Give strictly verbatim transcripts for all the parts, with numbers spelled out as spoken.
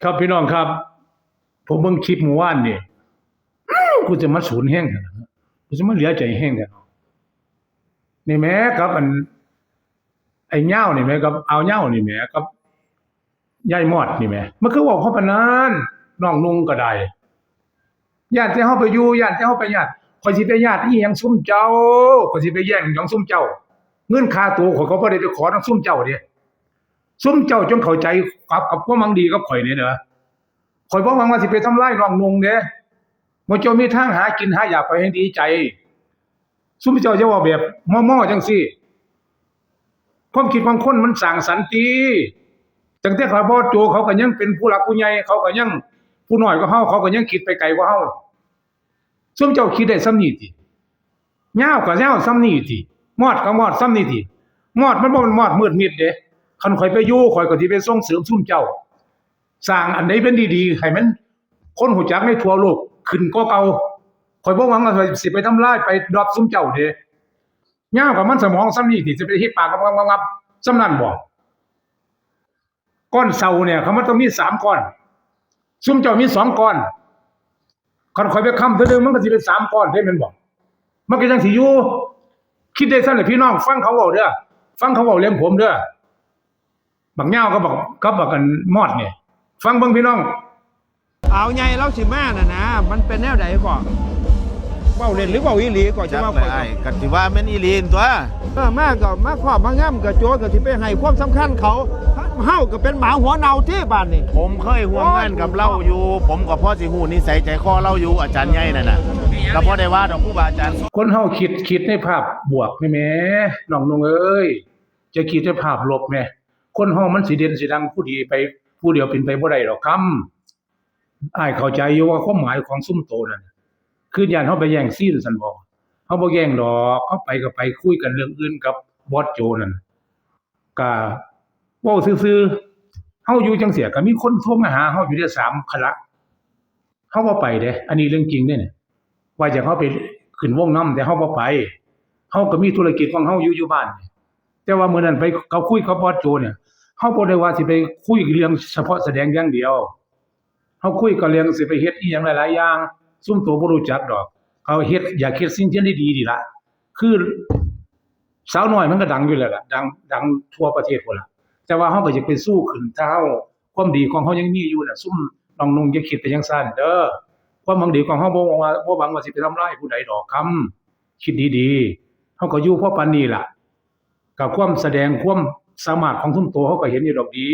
ครับพี่น้องครับ ผมเบิ่งคลิปเมื่อวานนี่ กูจะมาสูนแฮงแท้นะ กูจะมาเหลือใจแฮงแท้เนาะ นี่แหมครับ อัน ไอ้เหย้านี่แหม กับอ่าวเหย้านี่แหม กับยายมอดนี่แหม มันคือเว้าเฮาปานนั้น น้องนุ่งก็ได้ ย้านแต่เฮาไปอยู่ ย้านแต่เฮาไปญาติ ข้อยสิไปญาติอีหยังซุมเจ้า ข้อยสิไปแย่งหยังซุมเจ้า เงินค่าตัวข้อยก็บ่ได้ไปขอนำซุมเจ้าเด้ ซุมเจ้าจงเข้าใจกับ กับความหวังดีกับข้อยนี่เด้อ ข้อยบ่หวังว่าสิไปทำลายน้องนุ่งเด้ หมู่เจ้ามีทางหากินหาอยาก ข้อยแฮ่งดีใจ ซุมเจ้าอย่าเว้าแบบม่อๆจั่งซี้ ความคิดของคนมันสร้างสรรค์ติ ตั้งแต่เขาบอสโจเขาก็ยังเป็นผู้หลักผู้ใหญ่ เขาก็ยังผู้น้อยกว่าเฮา เขาก็ยังคิดไปไกลกว่าเฮา ซุมเจ้าคิดได้ส่ำนี้ติ ยาวก็ยาวส่ำนี้ติ มอดก็มอดส่ำนี้ติ มอดมันบ่แม่นมอดมืดมิดเด้ คันข้อยไปอยู่ ข้อยก็สิไปส่งเสริมซุมเจ้า สร้างอันใดเป็นดีๆ ให้มันคนรู้จักในทั่วโลกขึ้นกว่าเก่า ข้อยบ่หวังว่าสิไปทำลายไปดรอปซุมเจ้าเด้ ยาวกับมันสมองส่ำนี้ติ สิไปเฮ็ดปากงับๆๆ ส่ำนั้นบ่ ก้อนเสาเนี่ย เขามันต้องมีสามก้อน ซุมเจ้ามีสองก้อน คันข้อยไปค้ำเทื่อหนึ่ง มันก็สิเป็นสามก้อนเด้ แม่นบ่ มันก็จั่งสิอยู่ คิดได้ซั่นแหละพี่น้อง ฟังเขาเว้าเด้อ ฟังเขาเว้าเรื่องผมเด้อ บักยาวกับบัก กับบักอันมอดเนี่ย ฟังเบิ่งพี่น้อง อ่าวใหญ่ลาวสิมาน่ะนะ มันเป็นแนวใดก่อ เว้าเล่นหรือเว้าอีหลีก่อ จะ จัก ว่า แห ข่ ละ อย อ้าย ก็สิว่าแม่นอีหลีนั่นตั๊ว เออ มาก็มาครอบมาง่ำกับโจรก็สิไปให้ความสำคัญเขา เฮาก็เป็นหมาหัวเน่าติบาดนี้ ผมเคยร่วมงานกับลาวอยู่ ผมก็พอสิฮู้นิสัยใจคอลาวอยู่ อาจารย์ใหญ่นั่นน่ะ ก็บ่ได้ว่าดอกครูบาอาจารย์ คนเฮาคิด คิดในภาพบวกนี่แหม น้องนุ่งเอ้ย จะคิดในภาพลบแหม คนเฮามันสิเด่นสิดังผู้ดีไป ผู้เดียวเป็นไปบ่ได้ดอกคำ อ้ายเข้าใจอยู่ว่าความหมายของซุมโตนั่น คือย้านเฮาไปแย่งซีนซั่นบ่ เฮาบ่แย่งดอก เฮาไปก็ไปคุยกันเรื่องอื่นกับบอสโจนั่น ก็เว้าซื่อๆ เฮาอยู่จั่งซี้ ก็มีคนโทรมาหาเฮาอยู่เด้ สามคณะ เฮาบ่ไปเด้ อันนี้เรื่องจริงเด้เนี่ย ว่าอยากเฮาไปขึ้นวงนำ แต่เฮาบ่ไป เฮาก็มีธุรกิจของเฮาอยู่ อยู่บ้าน แต่ว่ามื้อนั้นไป เขาคุยกับบอสโจเนี่ย เฮาบ่ได้ว่าสิไปคุยเรื่องเฉพาะแสดงอย่างเดียว เฮาคุยก็เรื่องสิไปเฮ็ดอีหยังหลายๆอย่าง ซุมโตบ่รู้จักดอก เขาเฮ็ด อยากเฮ็ดสิ่งที่ดีๆนี่ล่ะ คือสาวน้อยมันก็ดังอยู่แล้วล่ะ ดัง ดังทั่วประเทศพุ้นล่ะ แต่ว่าเฮาก็อยากไปสู้ขึ้น ถ้าเฮา ความดีของเฮายังมีอยู่น่ะ ซุมน้องนุ่งอย่าคิดไปจั่งซั้นเด้อ ความหวังดีของเฮาบ่หวังว่า บ่หวังว่าสิไปทำลายผู้ใดดอกคำ คิดดีๆ เฮาก็อยู่พอปานนี้ล่ะ กับความแสดงความสามารถของซุมโตเฮาก็เห็นอยู่ดอกดี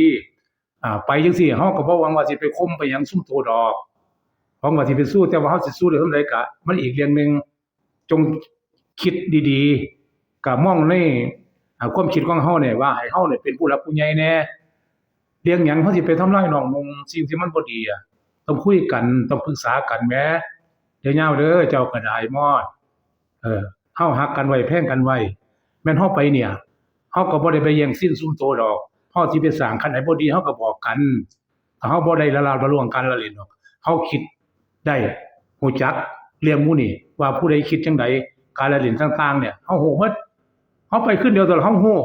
อ่า ไปจั่งซี้ เฮาก็บ่หวังว่าสิไปข่มไปหยังซุมโตดอก หวังว่าสิไปสู้ แต่ว่าเฮาสิสู้ได้ส่ำใดก็มันอีกเรื่องหนึ่ง จงคิดดีๆ ก็มองใน อ่า ความคิดของเฮาเนี่ยว่าให้เฮาเนี่ยเป็นผู้หลักผู้ใหญ่แหน่ เรื่องหยังเฮาสิไปทำลายน้องนุ่ง สิ่งที่มันบ่ดีอะ ต้องคุยกัน ต้องปรึกษากันแหม อย่ายาวเด้อ เจ้าก็ได้มอด เออ เฮาฮักกันไว้ แพงกันไว้ แม่นเฮาไปเนี่ย เฮาก็บ่ได้ไปแย่งซีนซุมโตดอก เฮาสิไปสร้างคันใดบ่ดี เฮาก็บอกกัน ถ้าเฮาบ่ได้ละลาบละล่วงการละเล่นดอก เฮาคิดได้ ฮู้จักเรื่องหมู่นี้ ว่าผู้ใดคิดจั่งใด การละเล่นต่างๆเนี่ย เฮาฮู้หมด เฮาไปคืนเดียวตลอด เฮาฮู้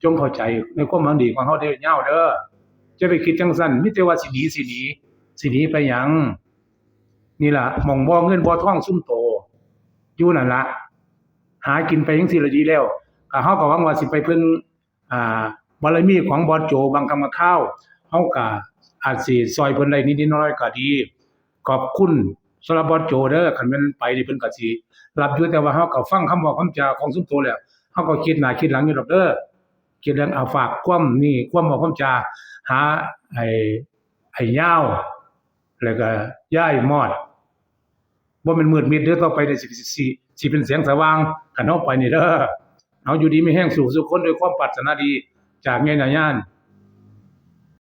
จงเข้าใจในความหวังดีของเฮาเด้อยาวเด้อ จะไปคิดจั่งซั้น มีแต่ว่าสิหนี สิหนี สิหนีไปหยัง นี่ล่ะ หม่องบ่อเงินบ่อทองซุมโต อยู่นั่นล่ะ หากินไปจั่งซี้ละดีแล้ว ก็เฮาก็หวังว่าสิไปเพิ่ง อ่า บารมีของบอสโจบางคำบางคราว เฮาก็อาจสิซ่อยเพิ่นได้นิดๆหน่อยๆก็ดี ขอบคุณสำหรับบอสโจเด้อ คันแม่นไปนี่เพิ่นก็สิรับอยู่ แต่ว่าเฮาก็ฟังคำเว้าคำจาของซุมโตแล้ว เฮาก็คิดหน้าคิดหลังอยู่ดอกเด้อ คิดเรื่อง อ่า ฝากความนี่ ความเว้าความจา หาไอ้ ไอ้ยาว แล้วก็ยายมอด บ่แม่นมืดมิดเด้อ ต่อไปนี่สิ สิ สิ สิเป็นแสงสว่าง คันเฮาไปนี่เด้อ เอาอยู่ดีมีแฮงสู่สู่คนด้วยความปรารถนาดี จากแม่นายาน